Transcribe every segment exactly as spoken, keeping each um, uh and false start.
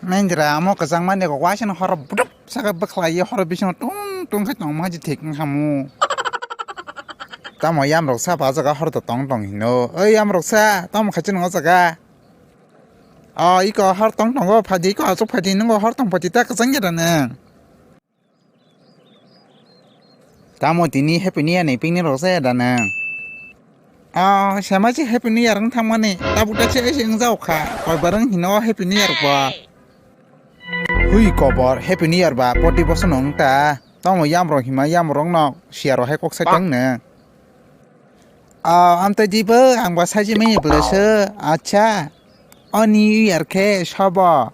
Nandra amo kwchangmani kok waisano horo buduk saka bwkhlai ye horo bisingo tung tung khe tongma ji thik wngkha mu. Tamo yamrok sapa o jaga hor to tong tong hino. Oi yamrok sa, tamo khachi nang o jaga? O iko hor tong tongo, phadi iko achuk phadi nungo hor tong phadi ta kwchang ya da nang. Tamo tini Happy New Year ni picnic rok chaya da nang? O sema se Happy New Year wng thangmani, tabuk ta se se wng jao kha, koi bar wng hino Happy New Year bo. Hui kobor, Happy New Year ba poti bosono wng ta. Tamo yamrok hima yamrok no siya rok hai kok sai tong nang. O amtwi di bo ang ba saji manya bwlwsw. Acha. O New Year khe sobo.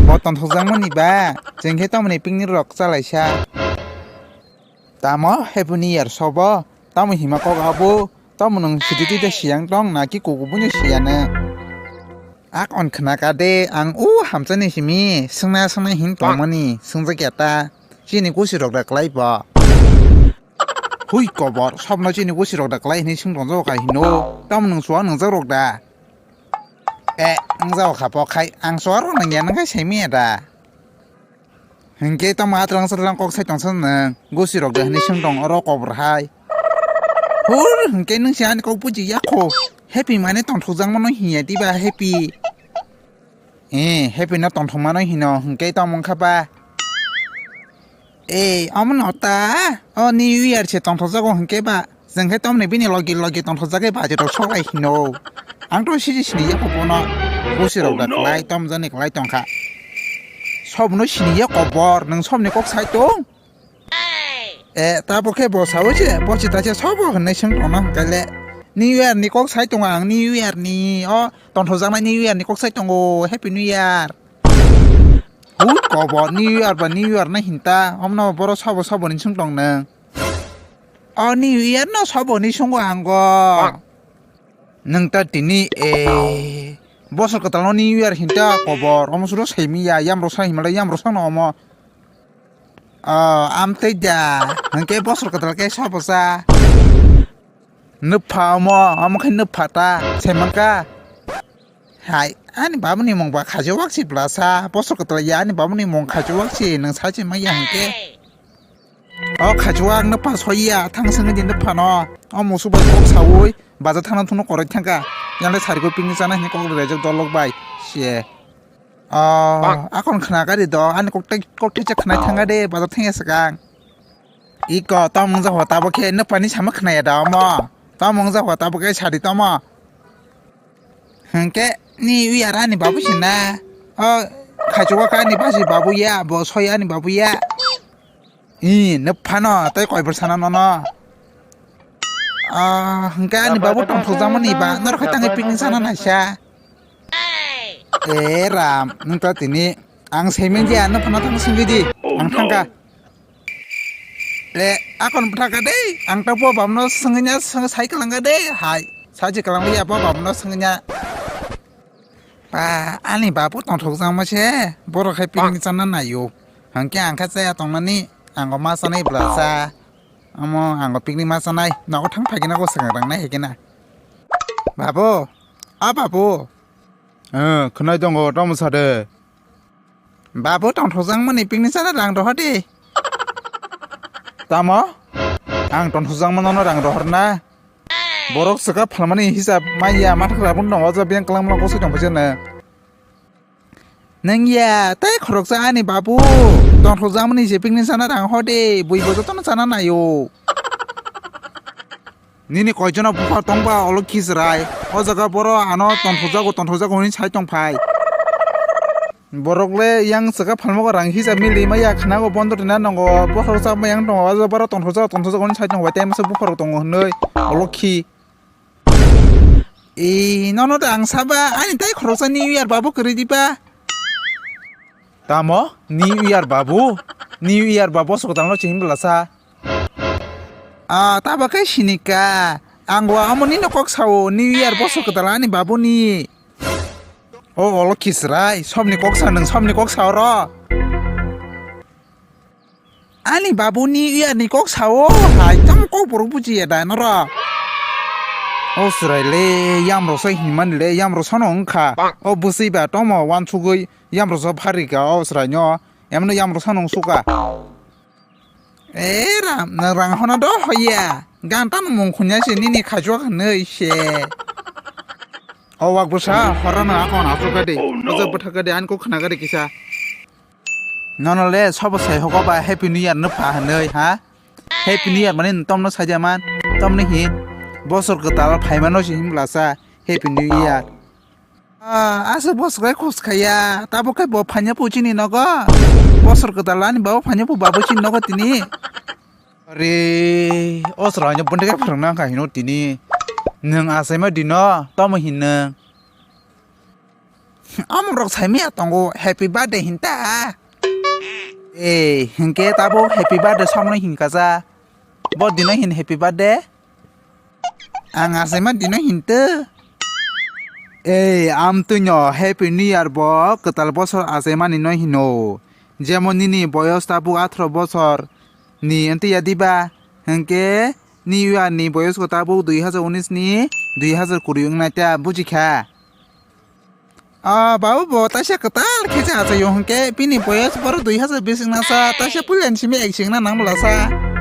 Bo tongthokjakmani ba. Chwng khe tamoni picnic rok chalaisa. Tamo Happy New Year sobo. Tamo hima kok abo. Tamo nwng sidi twi da siyang tong na ki kuku buino siya nang. Ak on khna ka de ang u hamchani simi swngna swngna hin tongmani swngjakya ta. Chini kusi rok da klai bo. Hui kobor, sobno chini kusi rok da klai hinwi swng tongjago kha hino. Tamo nwng chuwa nwngjak rok da? E, wngjago kha bo khai, ang chuwa rok nangya nang khai saimanya da. Hinkhe tamo atrang satrang kok sai tongsa nwng, gusi rok da hinwi swng tong oro kobor hai. Hur, hinkhe nwng se ani kok buji ya kho. Happy mane tongthokjakmano hinya diba happy? Eh, happy no tongthokmano hino, hinkhe tamo wngkha ba? Eh, omono ta? O New Year se tongthokjago hinkhe ba? Chwng khe tamoni bini logi logi tongthokjagwi baji rok soklai hino. Ang to siji sini ya kho bono. Busi rok da klai, tamjani klai tongkha. Sobno sini ya kobor, nwng sobni kok sai tong? Eh, tabo khe bo sawi se, bo chita se sobo hinwi swng tongna hwnkhe le. New Year ni kok sai tongo ang, New Year ni. O, tongthokjaknai New Year ni kok sai tongo, Happy New Year. Hut kobo, New Year ba New Year na hinta, omno boro sobo sobo ni swng tong nang. O New Year no sobo ni swngwi ang go. Nwng ta tini, eh, bosor kwtal no New Year hinta kobor, omo suro saimi ya, yam rwsa himala yam rwsa no omo. O, amtwi da, hwnkhe bosor kwtal khe sobo cha. Nwpha omo, omo khe nwpha ta, saimankha. Hai, ani babuni mung ba khajo wak si blasa, bosor kwtal ya ani babuni mung khajo wak si, nwng sai se maya hwnkhe. O khajo wak nwpha soya, thang swngwi di nwpha no. O musu bai kok sawi, baja thangna thungno koroi thangkha. Yang le sari ko pini chana hini kok rejak dolok bai, se. O, akon khna gari do, ani kok tei, kok tei khna thanga de, bazar thangya swkang. Iko, tamo wngja ho, tabo khe, nwpani sama khnaya da omo. Tamo wngja ho, tabo khe sadi tamo. Hwnkhe, ni uya rani babu sina. O, khachuwa kha ani basi babu ya, bo soi ani babu ya. I, nwphano, tei koibor sana nono. Ah, hwnkhe ani babu tongthokjakmani ba, norok khe tangwi picnic sana naisa. E ram, nwng ta tini, ang saimanjia, nwphano thang swngwi di, ang thangkha. Le, akon bwthakha dei, ang ta bo bamno swngwi nya, swng sai kwlangkha dei, hai, saji kwlangwi ya bo bamno swngwi nya. Ba, ani babu tongthokjakma se, borok hai picnic chana naio. Hwnkhe ang khe chaya tongnani, ang bo ma chanai bwla cha. Omo ang bo picnic ma chanai, nogo thang phai khe nogo swkang rang nai hai khe na. Babu, a babu. Eh, khwnai tongo, tamo sa de? Babu tongthokjakmani picnic chana rang rohor di. Tamo? Ang tongthokjakmano rang rohor na? Borok swkang phalmani hisab manya mathak rabun tongo, o jaga biyang kwlangma kosoi tongphaijak na. Nwng ya, tei khoroksa ani babu. Tongthokjakmani je picnic chana rang ho de, bui bo jotono chana naio. Nini koijono buphar tongba olo khichrai. O jaga boro ano tongthokjago, tongthokjago hwnwi sai tongphai. Borok le yang swkang phalmago rang hisab mili maya khwnago bondo rina nongo, bokhorok chapma yang tongo, o jaga boro tongthokjago, tongthokjago hwnwi sai tongbai, tei masa bupharok tongo hwnwi olo khi. Ee, nono da ang saba, ani tei khoroksa New Year babu kwrwi diba? Tamo? New Year babu? New Year ba bosok talno chini bwlasa? Ah, taba khe sinika. Ang wa amo nino kok sao, New Year bosok kwtal ani babuni. O olo kisrai, somni kok sa nwng, somni kok sa oro. Ani babu New Year ni kok sao, hai tamo kok borok bujiya da noro. O chwrai le yamroksa hinmani le, yamroksano wngkha. O bwswi ba tomo wansugwi yamroksa pharika o chwraino. Emno yamroksano wngsukha. E ram, nwng rang hona do hoya. Ganta no mung khunya se nini khajwk hwnwi se. O wak bwsa, hora no akon asuk gade. Bwsa bwthak gade, ani kok khna gade kisa. Nono le sobo sai hogo ba Happy New Year no pha hwnwi, ha? Happy New Year mani tomno saja man, tomno hin. Bosor kwtal phaimano se hin blasa Happy New Year. Ah, asa bosor kai khos khaya, tabo kai bo phanya pu chini nogo. Bosor kwtal ani babo phanya pu babo chini nogo tini. Are, o srangno bonde kai phwrwngna kha hino tini. Nwng achaima dino, tomo hin nwng. Amok rok saimaya tongo, happy birthday hinta. Eh, hinkhe tabo happy birthday samano hinkha sa. Bo dino hin happy birthday. Ang achaima dino hinto. Eh, amtwino happy new year bo kwtal bosor achaimani no hino. Jemon nini boyos tabuk atharo bosor ni wngtwi ya diba? Hinkhe new year ni boyos ko tabuk dui hazar unis ni dui hazar kuri wngnai ta, bujikha? Ah, babu bo taisa kwtal khe se achaio hinkhe bini boyos boro dui hazar bis wngna sa, taisa puila ni simi ek singna nang bwla sa.